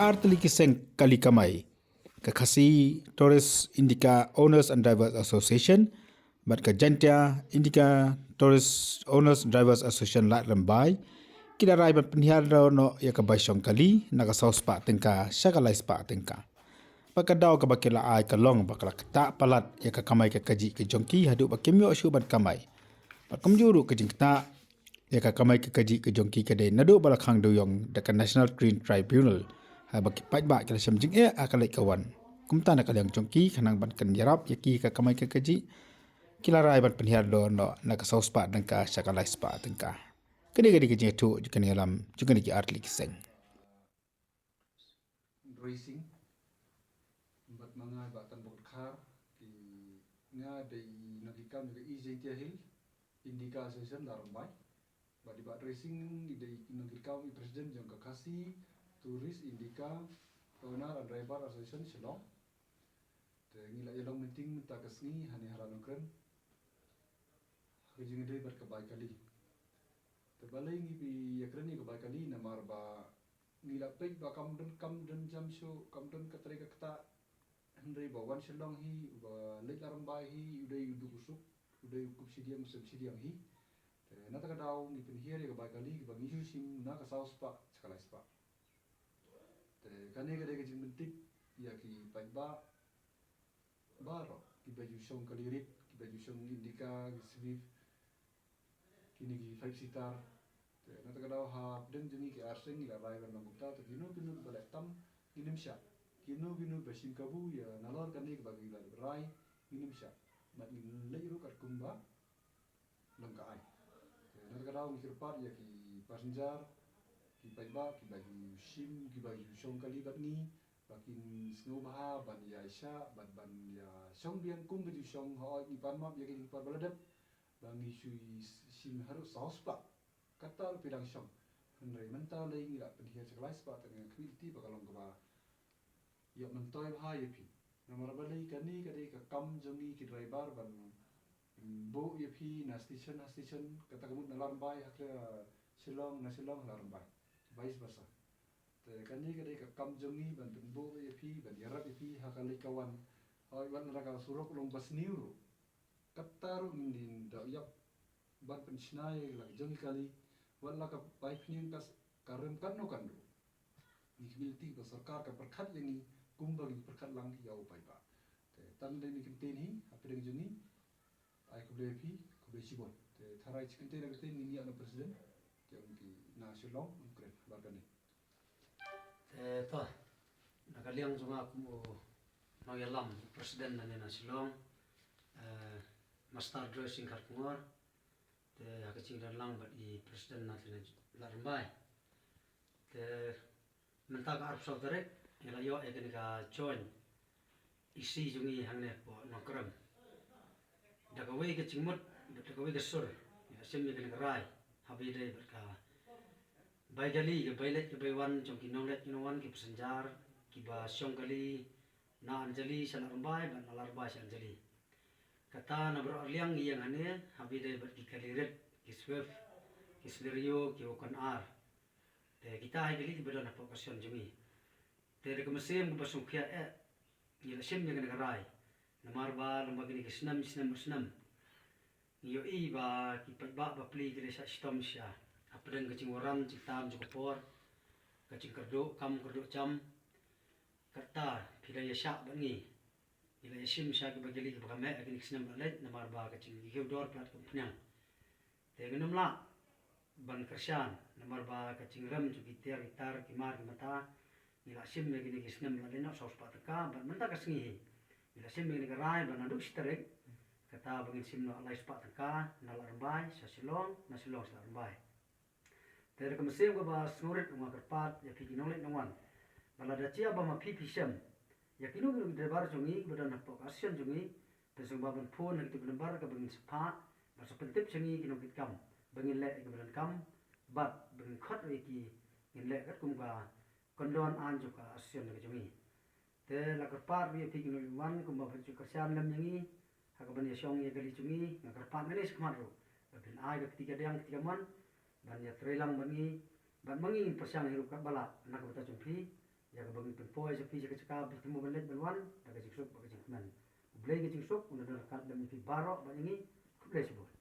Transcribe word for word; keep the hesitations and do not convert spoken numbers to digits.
Ar tylli ki seng kali kamai, ka Khasi Tourist Indica Owners and Drivers Association bad ka Jaintia Indica Tourist Owners and Drivers Association Lad Rymbai, ki la rai ban pynhiar noh ïa ka bai shong kali na ka saw spah tyngka sha ka lai spah tyngka. Bad ka daw kaba ki la ai ka long ba ka la ktah palat ïa ka kamai ka kajih ka jong ki haduh ba kim ïoh shuh ban kamai. Bad kumjuh ruh ka jingktah ïa ka kamai ka kajih ka jong ki ka dei naduh ba la khang dewïong da ka National Green Tribunal haba ki paidbah ki la shem jingeh ha ka leit ka wan. Kumta na ka liang jong ki, khnang ban kan ïarap ïa ki ka kamai ka kajih, ki la rai ban pynhiar noh na ka saw spah tyngka sha ka lai spah tyngka. Kane ka dei ka jingïathuh jong kane ka lam jong kane ki ar tylli ki seng. Racing, bad ma nga i Bah Tanbok Dkhar, ki nga dei i nongkitkam jong ka East Jaintia Hills Indica Association Lad Rymbai. Bad i Bah Racing i dei i nongkitkam, i president jong ka Khasi Tourist Indica Owner and Driver Association Shillong. Te ngi la ïalong meeting mynta ka sngi hangne ha Nongkrem ha ka jingïadei bad ka bai kali. Te balei ngi ïakren ïa ka bai kali? Namar ba ngi la peit ba kam don, kam don jam shuh, kam don ka trei ka ktah. Hynrei ba wan Shillong hi, ba leit Lad Rymbai hi, u dei u duk u suk, u dei u kup shidiang u sem shidiang hi. Te na kata ka daw ngi pynhiar ïa ka bai kali kiba ngi shu shim na ka saw spah sha ka lai spah. Te kane ka dei ka jingpyntip ïa ki paidbah baroh, kiba ju shong kali rit, kiba ju shong Indica, ki Swift, kine ki five seater. Te na kata ka daw hapdeng jong ngi ki ar seng ngi la rai ban long kumta, te kino kino ba leh tam ngin ym shah. Kino kino ba shim kabu ïa nalor kane kaba ngi la rai ngin ym shah. Bad ngin leit ruh katkum ba long ka aiñ. Te na kata ka daw ngi kyrpad ïa ki passenger, ki paidbah kiba ju shim, kiba ju shong kali bad ngi, ba kin sngewbha ban ïa shah bad ban ïa shong biang kum ba ju shong. Hooid, ngi pan map ïa ki jingpar ba la dep ba ngi shu shim haduh saw spah. Kata ruh phi dang shong. Hynrei mynta lei ngi la pynhiar sha ka lai spah, te nga khmih lynti ba ka long kaba ïoh myntoi bha ïa phi. Namar balei? Kane ka dei ka kam jong ngi ki driver ban, mm, buh ïa phi na station ha station, kata ka mut na Lad Rymbai ha Shillong, na Shillong ha Lad Rymbai, vice versa. Te kane ka dei ka kam jong ngi ban pynbuh ïa phi, ban ïarap ïa phi ha ka leit ka wan. Hooid, wat la ka surok long ba sniew ruh, kata ruh ngin da ïap ban pynshna ïa la ka jong ngi kali, wat la ka bai phniang ka rem katno katno. Ngi khmih lynti ba sorkar kan pyrkhat ïa ngi kumba ngi pyrkhat lang ïa u paidbah. Te tang dei ngi kyntien hi hapdeng jong ngi. Ai khublei phi, khublei shibun. Te tharai shi kyntien na kyntien ngin ïa na president jong ki na Shillong, Nongkrem, bad kane. Te to, na ka liang jong nga kum u nongïalam, president na ne na Shillong, eh, Master Joy Singh Kharkongor, te ha ka jingdon lang bad i president na te na Lad Rymbai. Te mynta ka arphew saw tarik ngi la ïoh ïa kane ka joint E C jong ngi hangne hapoh Nongkrem. Da kawei ka jingmut bad da kawei ka sur ngi la shim ïa kane ka rai haba ïadei bad ka bai kali, ka bai leit ka bai wan jong ki nongleit ki nongwan, ki passenger kiba shong kali na Anjali sha Lad Rymbai bad na Lad Rymbai sha Anjali. Kata na baroh arliang ngi ïeng hangne haba ïadei bad ki kali rit, ki Swift, ki Celerio, ki Wagon R. Te kita hi kali kiba don hapoh ka shnong jong ngi. Te da ka mynsiem kaba sngewkhia eh ngi la shim ïa kane ka rai. Namar ba lem bad kine ki snem snem snem ngi ïohi ba ki paidbah bapli ki la shah shitom sha hapdeng ka jingwaram jingtam jong ka por, ka jingkyrduh kam kyrduh jam. Kata phi la ïa shah bad ngi, ngi la ïa shim sha ki bai kali kiba ka meh ha kine ki snem ba la leit namar ba ka jingkiew dor palat ka umphniang. Te ngin ym lah ban kyrshan namar ba ka jingrem jong ki tiar ki tar, ki mar ki mata. Ngi la shim ïa kine ki snem ba la leit noh saw spah tyngka, bad mynta ka sngi hi ngi la shim ïa kane ka rai ba naduh shi tarik kata ba ngin shim noh lai spah tyngka na Lad Rymbai sha Shillong, na Shillong sha Lad Rymbai. Te da ka mynsiem kaba sngewrit nga kyrpad ïa phi ki nongleit nongwan ba lada jia ba ma phi phi shem ïa kino kino ki driver jong ngi kiba don hapoh ka association jong ngi, phin sngewbha ban phone ha kito ki number kaba ngin sa phah bad sa pyntip sha ngi ki nongkitkam ba ngin leh ïa kiba donkam bad ba ngin khot ïa ki, ngin leh katkum ka kyndon aiñ jong ka association ka jong ngi. Te la kyrpad ruh ïa phi ki nongwan kumba phi ju kyrshan lem ïa ngi ha kaban ïa shong ïa kali jong ngi, nga kyrpad nangne shakhmat ruh ba phin ai ka kti kadiang kti kamon ban ïa trei lang bad ngi, bad ma ngi ngin pyrshang hi ruh katba lah na ka bynta jong phi. ïa kaba ngi pynpoi sha phi sha ka jaka ba phi thmu ban leit ban wan da ka jingsuk bad ka jingkmen. U Blei ka jingsuk un da don ryngkat lem ïa phi baroh bad ïa ngi. Khublei shibun.